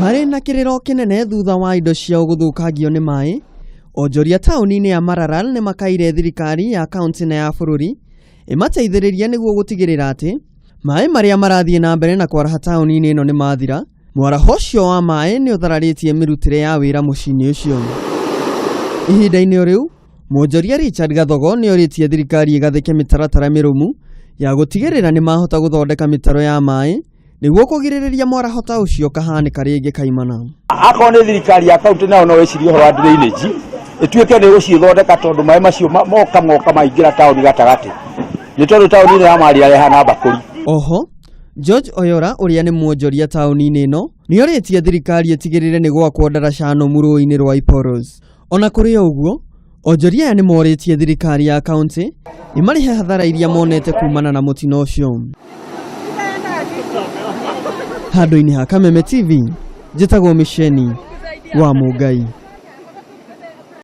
Marĩ na kĩrĩro kĩnene thutha wa indo ciao gũthũkangio nĩ maĩ, onjoria taũni-inĩ ya Maralal nĩ makaire thirikari ya kaunti na ya bũrũri ĩmateithĩrĩrie nĩguo gũtigĩrĩra atĩ maĩ marĩa marathiĩ na mbere na kwaraha taũni-inĩ ĩno nĩ mathira. Mwaraho ũcio wa maĩ nĩ ũthararĩtie mĩrutĩre ya wĩra mũciĩ-inĩ ũcio. Ihinda-inĩ o rĩu, mwonjoria Richard Gathogo nĩ orĩtie thirikari ĩgathĩke mĩtaratara mĩrũmu ya gũtigĩrĩra nĩ mahota gũthondeka mĩtaro ya maĩ nĩguo kũgirĩrĩria mwaraho ta ũcio ũkahanĩka rĩngĩ kaimana. Akorwo nĩ thirikari ya kaunti nayo no ĩcirie ũhoro wa drainage ĩtuĩke nĩ ĩgũciĩthondeka tondũ maĩ macio moka moka maingĩra taũni gatagatĩ nĩ tondũ taũni ĩno ya Maria ĩhana mbakũri. Oho, George Oyora ũrĩa nĩ mwonjoria taũni-inĩ ĩno nĩ orĩtie thirikari ĩtigĩrĩre nĩ gwakwo ndaraca nũmu rũĩ-inĩ rwa Iporos. Ona kũrĩ o ũguo, onjoria aya nĩ morĩtie thirikari ya kaunti ĩmarĩhe hathara iria monete kumana na mũtino ũcio. Handũ-inĩ ha Kameme TV, njĩtagwo Mĩceni wa Mũngai.